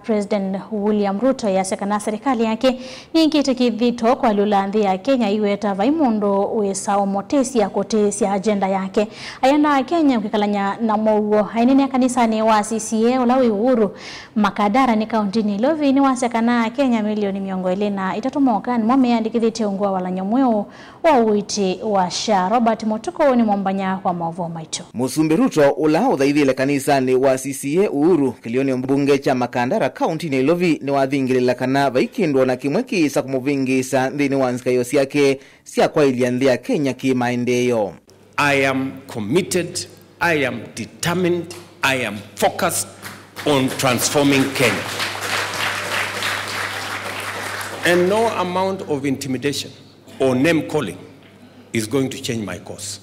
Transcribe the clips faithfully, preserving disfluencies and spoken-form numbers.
President William Ruto easya kana serikali yake nĩĩkĩte kĩthito kũalyũla nthĩ ya Kenya, aiweta vai mũndũ wĩsa ũmũtĩsya kũtĩĩsya agenda yake. Ayenda Akenya kwĩkalany'a na mũuo. Aineenea kanisanĩ wa C C A ũla wĩ Uhuru Makadara nĩ kauntinĩ ya Nairobi, nĩwasya kana Akenya milioni mĩongo ĩlĩ na itatũ moka nĩmo meyandĩkĩthĩtye ungu wa walany'o mweũ wa ũiiti wa SHA. Robert Mũtukũ nĩ mũmbany'a wa maũvoo maitũ. Mũsumbĩ Ruto, ũla ũthaithĩle kanisanĩ wa C C A Uhuru kĩlĩonĩ mbunge kya Makandara, kaunti Nairobi, nĩwathingĩlĩla kana vai kĩndũ o na kĩmwe kĩĩsa kũmũvĩngĩĩsa nthĩnĩ wa nzikaĩo syake sya kwaĩlya nthĩ ya Kenya kĩ maendeeo. I am committed, I am determined, I am focused on transforming Kenya. And no amount of intimidation or name calling is going to change my course,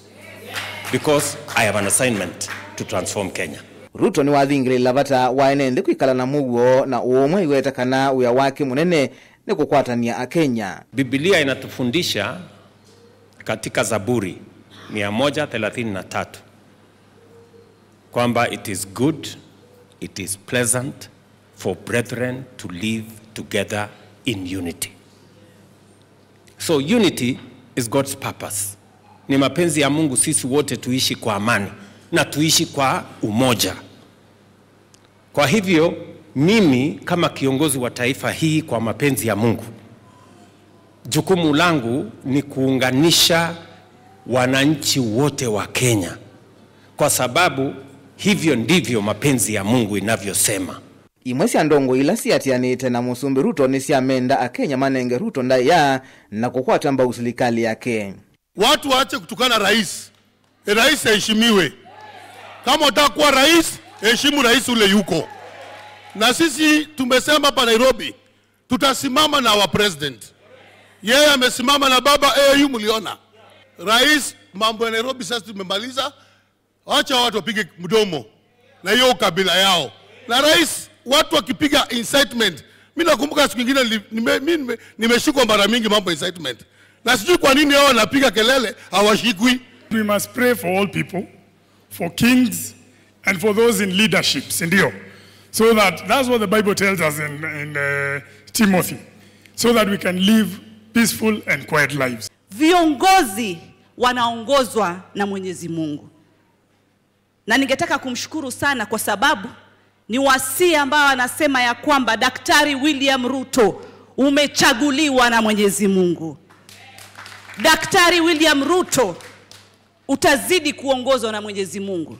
because I have an assignment to transform Kenya. Ruto nĩwathingĩlĩla vata wa ene nthĩ kwĩkala na mũuo na ũũmwe, aiweta kana wĩa wake mũnene nĩ kũkwatany'a Akenya. Biblia inatufundisha katika Zaburi mia moja thelathini na tatu kwamba it is good, it is pleasant for brethren to live together in unity. So unity is God's purpose. Ni mapenzi ya Mungu sisi wote tuishi kwa amani na tuishi kwa umoja. Kwa hivyo, mimi kama kiongozi wa taifa hii, kwa mapenzi ya Mungu, jukumu langu ni kuunganisha wananchi wote wa Kenya, kwa sababu hivyo ndivyo mapenzi ya Mungu inavyosema. Imwe sya ndongoi ila siatĩanĩte na Mũsumbĩ Ruto nĩsyamenda Akenya manenge Ruto ndaĩa na kũkwata mbau silikalĩ yake. Watu waache kutukana rais. E, rais aheshimiwe. Kama unataka kuwa rais, heshimu rais ule yuko. Na sisi tumesema hapa Nairobi, tutasimama na our president. Yeye amesimama na baba A U, mliona. Rais, mambo ya Nairobi sasa tumemaliza. Wacha watu wapige mdomo na hiyo ukabila yao. Na rais, watu wakipiga incitement, mi nakumbuka siku ingine nili-, nime-, mi nime-, nimeshikwa mara mingi mambo incitement. Na sijui kwa nini hao wanapiga kelele, hawashikwi. We must pray for all people, for kings, and for those in leadership, si ndio? So that, that's what the Bible tells us in, in, uh, Timothy, so that we can live peaceful and quiet lives. Viongozi wanaongozwa na Mwenyezi Mungu. Na ningetaka kumshukuru sana kwa sababu ni wasii ambao anasema ya kwamba, Daktari William Ruto, umechaguliwa na Mwenyezi Mungu. Daktari William Ruto, utazidi kuongozwa na Mwenyezi Mungu.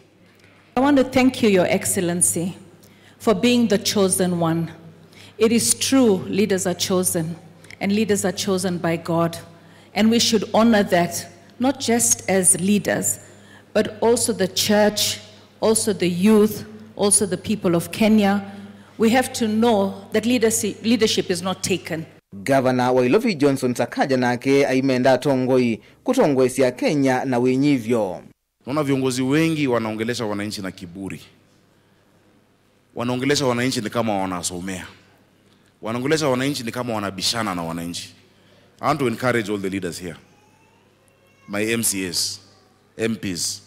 I want to thank you, Your Excellency, for being the chosen one. It is true, leaders are chosen, and leaders are chosen by God. And we should honor that, not just as leaders, but also the church, also the youth, also the people of Kenya. We have to know that leadership, leadership is not taken. Gavana wa Nairobi Johnson Sakaja nake aimenda atongoi kũtongoesya Kenya na wĩnyivyo. Naona viongozi wengi wanaongelesha wananchi na kiburi. Wanaongelesha wananchi ni kama wanasomea. Wanaongelesha wananchi ni kama wanabishana na wananchi. I want to encourage all the leaders here. My M C As, M Ps,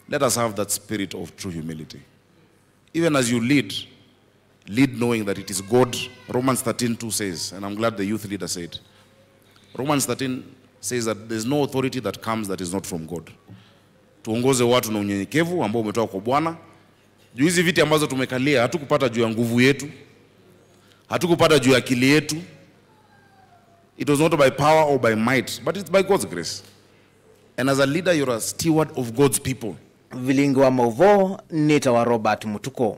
let us have that spirit of true humility. Even as you lead, lead knowing that it is God. Romans thirteen two says, and I'm glad the youth leader said, Romans thirteen says that there's no authority that comes that is not from God. Tuongoze watu na unyenyekevu ambao umetoka kwa Bwana. Juu hizi viti ambazo tumekalia, hatukupata juu ya nguvu yetu, hatukupata juu ya akili yetu. It was not by power or by might, but it's by God's grace. And as a leader, you're a steward of God's people. Vilingi wa maũvoo nĩtawa Robert Mũtukũ.